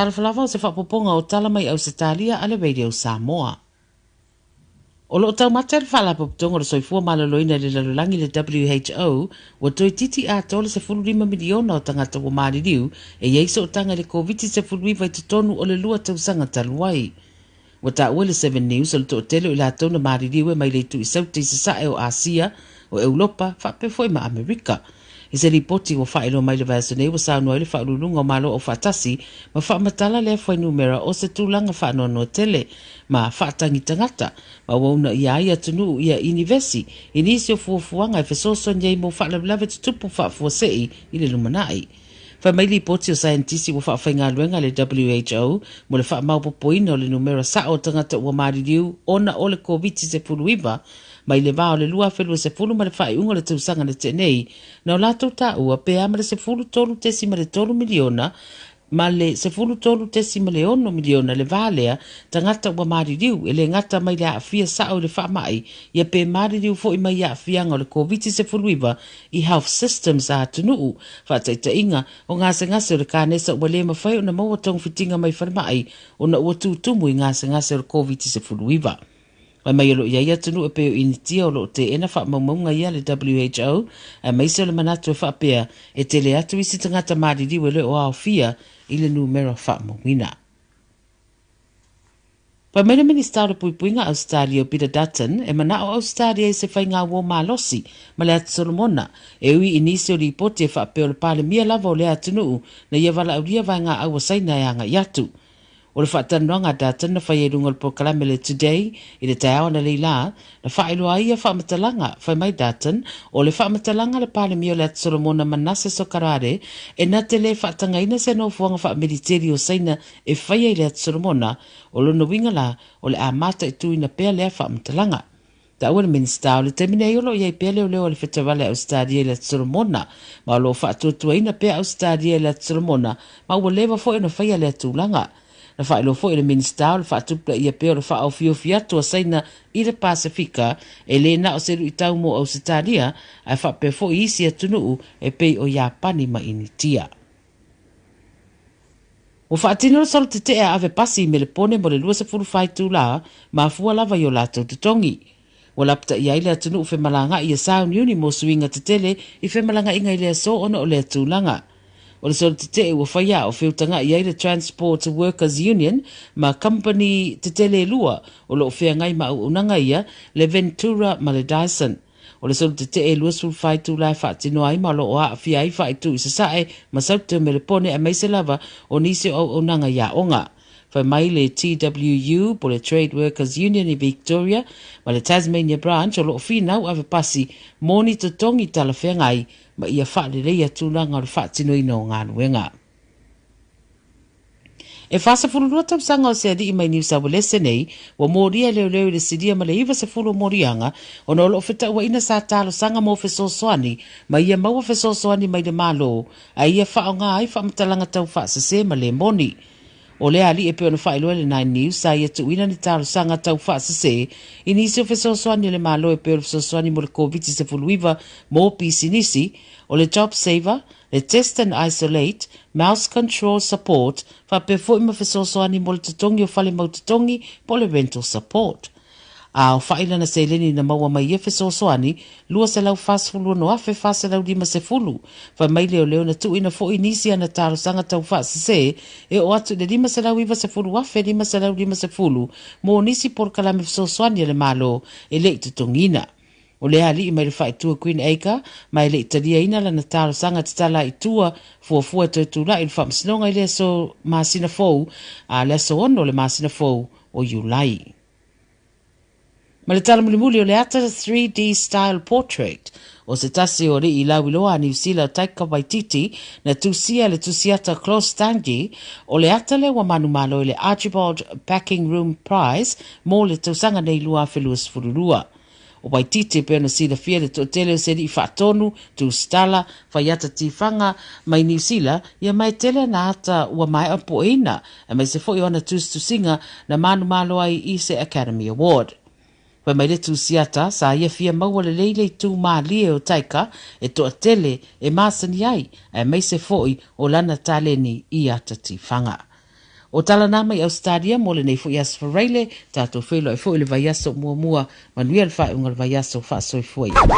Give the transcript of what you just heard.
Talofa lava o se faaopoopoga o tala mai Ausetalia a le Radio Samoa. O lo o taumate le Faalapotopotoga o le Soifua Maloloina i le Lalolagi le WHO, ua toeitiiti atoa le 15 miliona o tagata ua maliliu e i ai sootaga i le Koviti-19 i totonu o le lua tausaga talu ai. Ua taua e le Seven News o le toatele o i latou na maliliu e mai le itu i Saute i Sasae o Asia, o Eulopa faapea foi ma Amerika. I se lipoti ua faailoa mai le vaiaso nei ua saunoa ai le Faauluuluga o Malo Aufaatasi ma faamatala lea fuainumera o se tulaga faanoanoa tele ma faatagi tagata ma ua uunaia ai atunuu ia inivesi i nisi o fuafuaga e fesoasoani ai mo faalavelave tutupu faafuasei i le lumanai. Fai mai lipoti o saienitisi ua faafaigaluega e le WHO mo le faamaopoopoina o le numera sao o tagata ua maliliu ona o le Koviti-19 mai le va o le 2020 ma le faaiuga o le tausaga na tea nei, na o latou taua pe a ma le 13.3 miliona ma le 13.6 miliona le va lea tagata ua maliliu e le gata mai le aafia sao i le faamai ia pe maliliu foi mai aafiaga o le Koviti-19 i health systems a atunuu, faataitaiga, o gasegase o le kanesa ua le mafai ona maua togafitiga mai falemai ona ua tutumu i gasegase o le Koviti-19. Fai mai o lo o i ai atunuu e pei o Initia o lo o teena faamaumauga ia a le WHO, aemaise o le manatu e faapea e tele atu isi tagata maliliu e le o aofia i le numera faamauina. Fai mai le Minisita o le Puipuiga Ausetalia o Peter Dutton, e manao Ausetalia i se faiga uo malosi ma le Atu Solomona, e ui i nisi o lipoti e faapea o le Palemia lava o lea atunuu na ia valaaulia vaegaau a Saina e agai atu. O le faatalanoaga a Dutton na faia i luga o le polokalame le Today i le taeao analeila, na faailoa ai ia faamatalaga. Fai mai Dutton, o le faamatalaga a le Palemia o le Atu Solomona Manasseh Sokarare e na te le faatagaina se nofoaga faamiliteli o Saina e faia i le Atu Solomona, o lona uiga la, o le a mataituina pea lea faamatalaga. Taua le Minisita, o le taimi nei o lo o i ai pea leoleo a le Feterale a Ausetalia i le Atu Solomona, ma o lo o faatuatuaina pea Ausetalia i le Atu Solomona, ma ua leva foi ona faia lea tulaga. Na faailoa foi e le Minisita o le faatupulaia pea o le faaofiofi atu a Saina i le Pasefika, e le na o se luitau mo Ausetalia, ae faapea foi isi atunuu e pei o Iapani ma Initia. Ua faatino le solo tetee a ave pasi i Melepone mo le 24 itulā, mafua lava i o latou totogi. Ua lapataia ai le atunuu femalaga'i ia sauniuni mo suiga tetele i femalaga'iga i le aso ona o lea tulaga. O le solo tetee ua faia a o feutaga'i ai le Transport Workers Union ma kamupani tetele e lua o lo o feagai ma auaunaga ia, le Ventura ma le Dyson. O le solo tetee e 24 itula e faatino ai ma o lo o aafia ai faaitu i Sasae ma Saute o Melepone aemaise lava o nisi o auaunaga i aoga. Fai mai le TWU po le Trade Workers Union i Victoria ma le Tasmania Branch o lo o finau ave pasi mo ni totogi talafeagai ma ia faaleleia tulaga o le faatinoina o galuega. E 42 tausaga o se alii mai Niu Sauelese nei, ua molia e leoleo i le silia ma le 90 o moliaga ona o lo o fetauaina sa talosaga mo fesoasoani ma ia maua fesoasoani mai le Malo ae ia faaaoga ai faamatalaga tau faasese ma le moni. O lea alii e pei ona faailoa e le Nine News sa ia tuuina ni talosaga tau faasese i nisi o fesoasoani a le Malo e pei o le fesoasoani mo le Koviti-19 mo pisinisi, o le JobSaver, le Test and Isolate, Mouse Control Support, faapea foi ma fesoasoani mo le totogi o fale mau totogi po o le Rental Support. A aofa'i lana seleni na maua mai ia fesoasoani, $246,450. Fai mai leoleo na tuuina foi nisi ana talosaga tau faasese e oo atu i le $590,550 mo nisi polokalame fesoasoani a le Malo e le i totogiina. O lea alii mai le faaitua Green Acre ma e le i taliaina lana talosaga tatala i tua fuafua e toe tulai i le faamasinoga i le aso masina fou a le aso 6 o le masina fou o Iulai. Ma le tala mulimuli o le ata 3D Style Portrait o se tasi o alii lauiloa a Niu Sila o Taika Waititi na tusia e le tusiata Klaus Stange, o le ata lea ua manumalo i le Archibald Packing Room Prize mo le tausaga nei 2022. O Waititi e pei ona silafia le toatele o se alii faatonu, tusitala, fai ata tifaga mai Niu Sila, ia ma e tele ana ata ua maea poeina, aemaise foi o ana tusitusiga na manumalo ai i se Academy Award. Fai mai le tusiata, sa ia fia maua lelei le itu malie o Taika e toatele e masani ai, aemaise foi o lana taleni i ata tifaga. O tala na mai Ausetalia mo lenei foi Aso Faraile, tatou feiloai foi i le vaiaso muamua. Manuia le faaiuga o le vaiaso, faasoifua ia.